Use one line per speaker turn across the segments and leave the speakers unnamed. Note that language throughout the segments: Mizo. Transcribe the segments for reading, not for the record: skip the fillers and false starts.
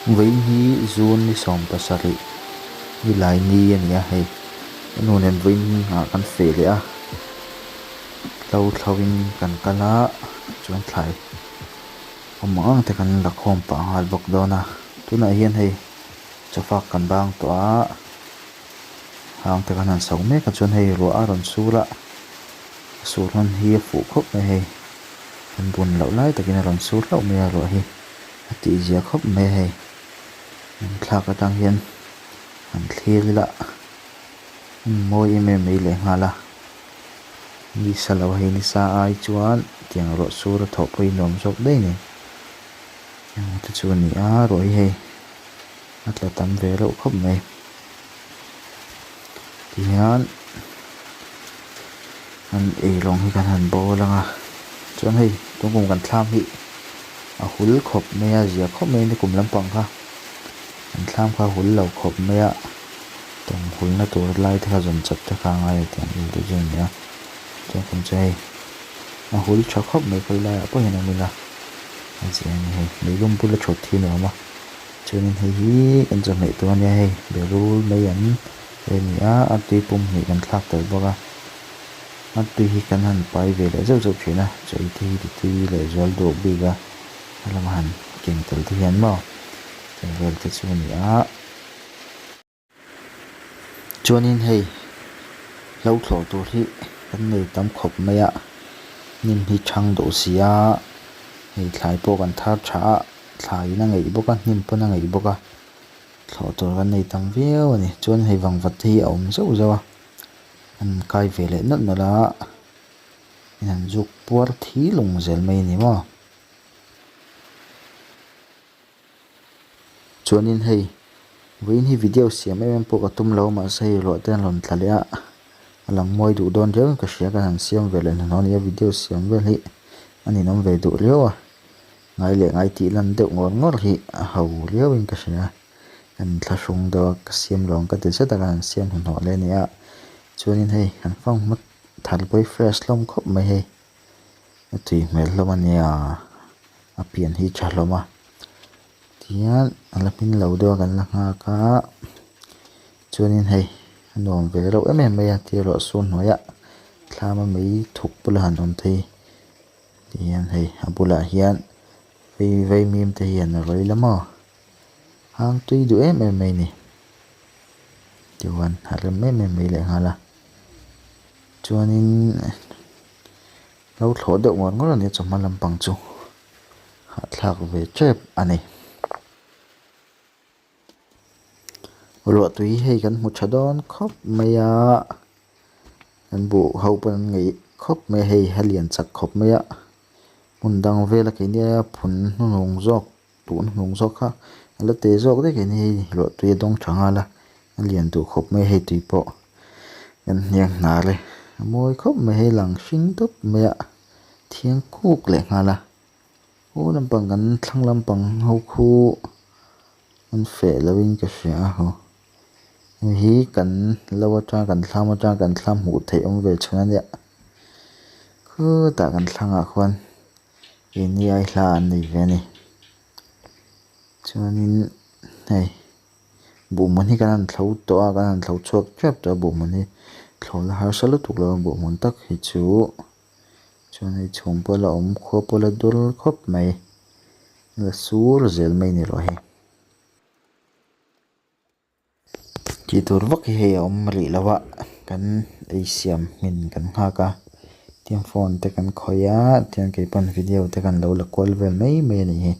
Vawiin hi June ni 17 nilai ni a ni a hei ka nu nen vawiin ah kan feh leh a hlo thlo in kan kal a chuan thlai awm ang ang te kan la khawm pah nghal bawk dawn a tunah hian hei chawfak kan bang tawh a hang te kan han so mek a chuan hei ruah a rawn sur a sur hawn hi a fuh khawp mai hei kan bun loh lai takin a rawn sur hlauh mai a ruah hi. A tih zia khawp mai a hei an thlak atang hian an thlir ila an mawi em em mai leh nghal a nisa lo hei nisa ai chuan tiang ruah sur a thawh pawhin nuam zawk daih a ni eng te chu a ni a ruah hi hei a tla tam ve reuh khawp mai tihian an eirawng hi kan han bawl ang a chuan hei tun kum kan thlam hi a hul khawp mai a zia khawp mai a ni kum lampang kha an thlam kha a hul lo khawp mai a tawng hulna tur lai te kha zawn chawp te kha a ngai a tih ang vel te chu a ni a chuan kum chu hei a hul tha khawp mai khawi laiah pawh hian awm ila a zia a ni hei meilum bula thut hi nuam a. Chuanin hei hi kan chawhmeh tur a nia hei berul mai an a ni a a tui pum hnih kan thlak tel bawk a a tui hi kan han pai ve leh zeuh zeuh thin a chaw te hi ti tui leh zual duh bik a a lama han keng tel te hian maw eng vel te chu a ni a. Chuanin hei hlo thlawh tur hi kan nei tam khawp mai a hnim hi thang duh si a hei thlai pawh kan thar tha a thlaiin a ngeih bawk a hnim pawn a ngeih bawk a thlawh tur kan nei tam viau a ni chuan hei vangvat te hi a awm zauh zauh a an kai ve leh nawlh nawlh a in han zuk puar thi lung zel mai a ni maw. Chuanin hei vawiin hi video siam em em pawh ka tum lo mahse hei ruah te an rawn tla leh a a lang mawi duh dawn riau in ka hria ka han siam ve leh hnahnawh a ni a video siam vel hi a ninawm ve duh riau a ngai leh ngai tih lan deuh ngawr ngawr hi a ho riau in ka hria ka inthlahrung deuh a ka siam lo ang ka ti zet a ka han siam hnahnawh leh a ni a chuanin hei kan fang hma thar pawh hi fresh hlawm khawp mai hei. A tui hmel hlawm a nia a pian hi tha hlawm a tihian a la hmin lo deuh a kan la nghak a chuanin hei a nuam ve reuh em em mai a tia ruah sur hnuaiah thlam a mei thuk bula han awm thei tihian hei a bulah hian vei vaimim te hian a rawi la maw hang tui duh em em mai a ni tichuan a rem em em mai lehnghal a chuanin. Lo thlawh deuh ngawr ngawr a nia chawhma lampang chu hahthlak ve tep a ni. Ruahtui hei kan hmu tha dawn khawp mai a, kan buh ho pawn an ngeih khawp mai a hei a lian chak khawp mai a, hmun dang vela keini phun hnuhnung zawk tun hnung zawk kha a la te zawk daih keini hei ruahtui a dawng tha nghal a a lian duh khawp mai a hei tui pawh kan hniang hnar e a mawi khawp mai hei lang hring tawp mai a thiang kuk leh nghal a aw lampang kan thlang lampang ho khu an feh lo in ka hria a haw hei hi kan lo atang kan thlam atang kan thlam hmuh theih awm ve chhun a nia khutah kan thlangah khuan. Keini ai hla an nei ve a ni chuanin hei buhhmun hi kan han thlo tawh a kan han thlo chhuak tep tawh a buhhmun hi thlawh la harsa lutuk lo a buhhmun tak hi chu chuan hei chhum pawh la awm khua pawh la dur khawp mai la sur zel mai a ni rawh hei. Tih tur vak hi hei a awm rih lo a kan ei siam hmin kan nghak a tiang phone te kan khawih a tiang kei pawn video te kan lo la kual vel mai mai a ni hi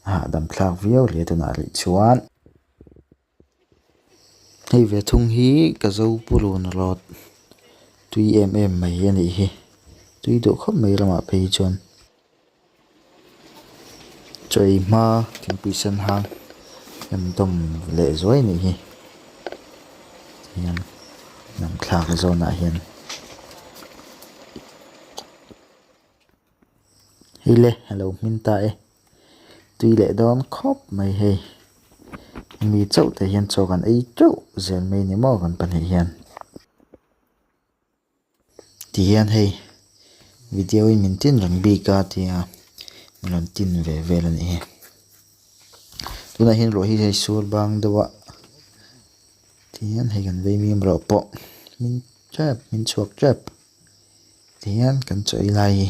a hahdam thlak viau hle tunah rih chuan. Hei ve thung hi ka zo purun rawt tui em em mai a nih hi tui duh khawp mai ramah phei hi chuan. Chawi hma thingpui sen hang em dawm leh zuai a nih hi tihian lam thlak zawnah hian hei le a lo hmin ta e tui leh dawn khawp mai hei mi chauh te hian chaw kan ei teuh zel mai a ni maw kan pahnih hian. Tihian hei video in min tin reng bik a tia min rawn tin ve vel a nih hi. Tunah hian ruah hi hei sur bang deuh a tihian hei kan vaimim rawh pawh hmin tep hmin chhuak tep tihian kan chaw ei lai hi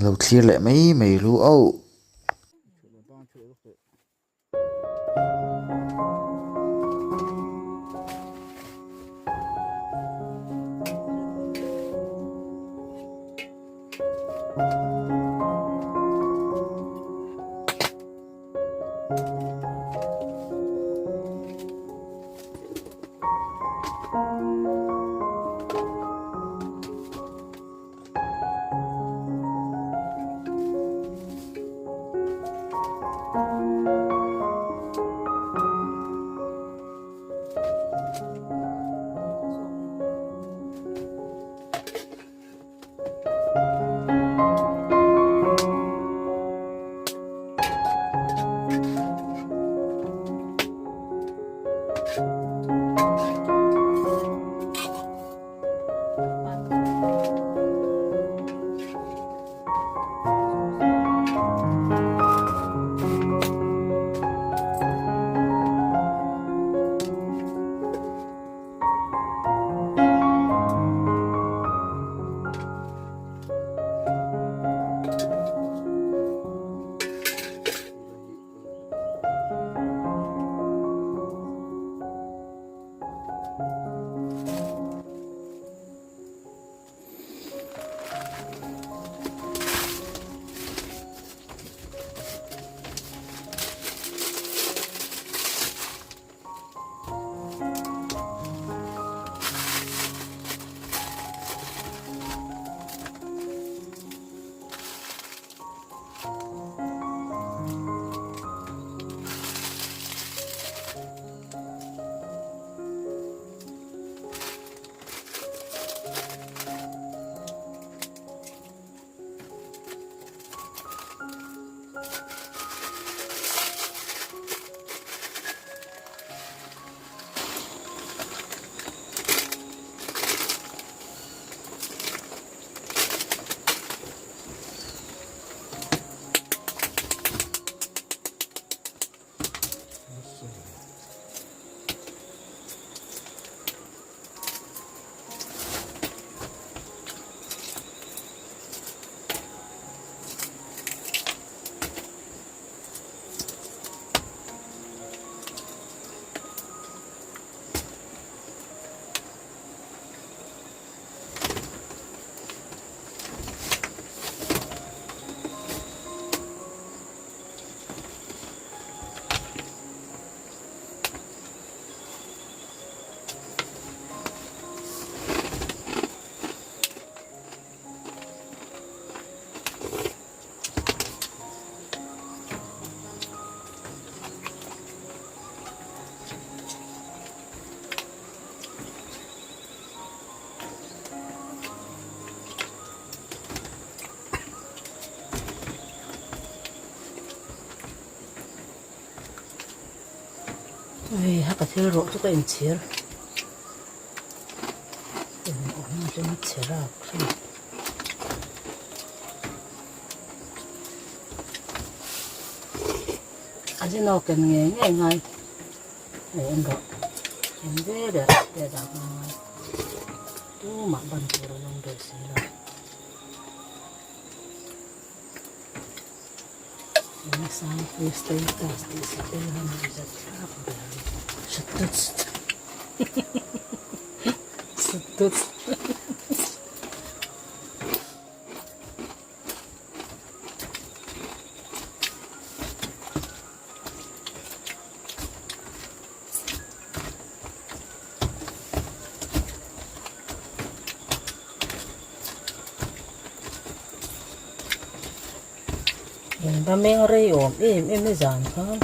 lo thlir leh mai mai lu auh.
Hei ha ka thil rawh chu ka inchhir chhe rap hrim. A zin aw ken ngei ngei ngai hei en rawh ken ve leh te dah nghal ngai tumah ban tur an awm ve si lo. In va meng rei awm em em e zan khan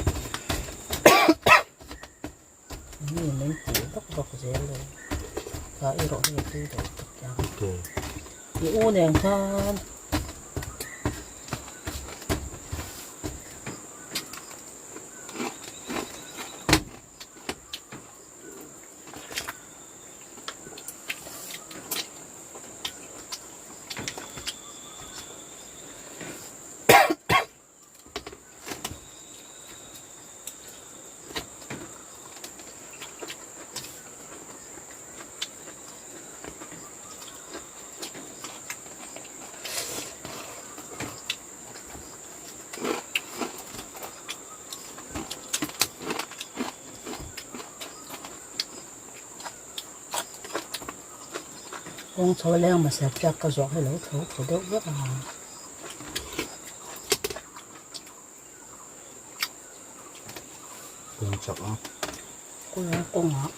mi min tih vak vak zel lo kha erawh hi a tui lo tak ang i u nen khan. Kawng chho leng hmasa tiak ka zawh hi lo tho tho deuh vek a.
Kawng chak a.
Kawng kawngah.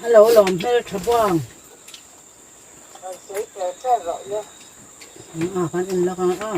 Hello lawm hmel tha buang. A kan en lak ang a.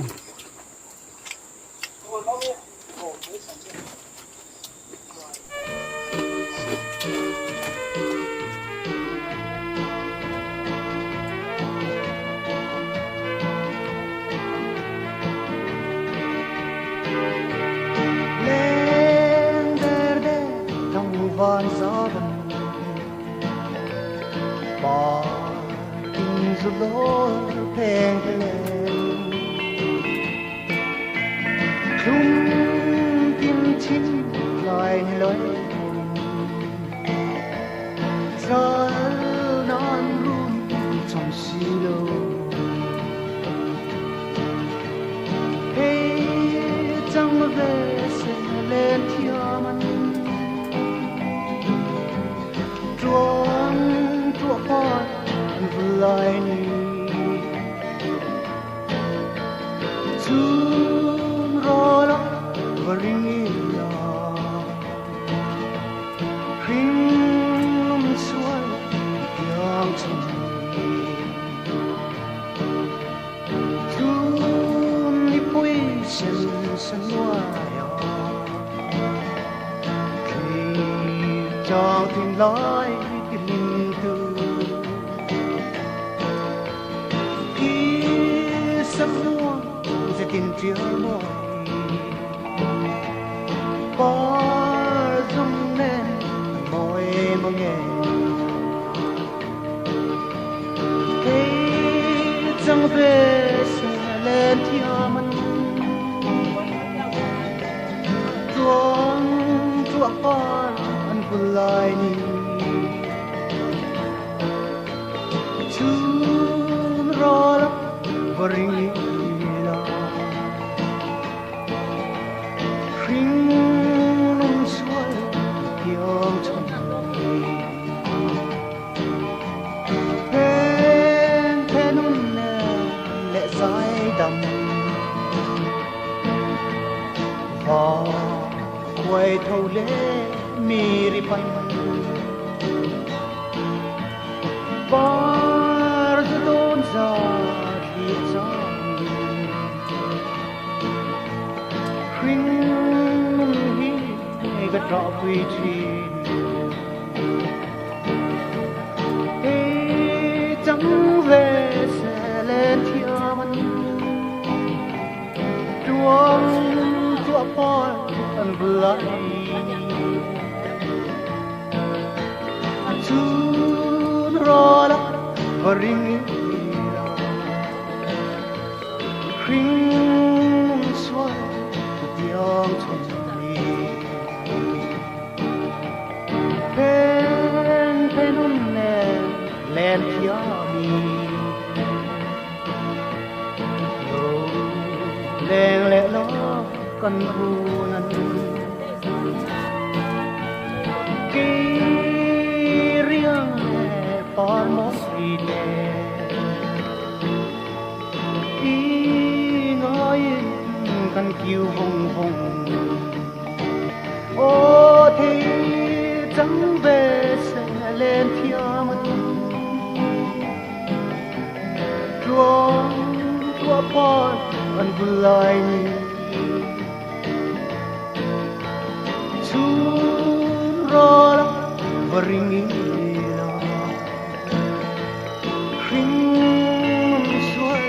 Hring sual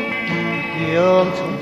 tiang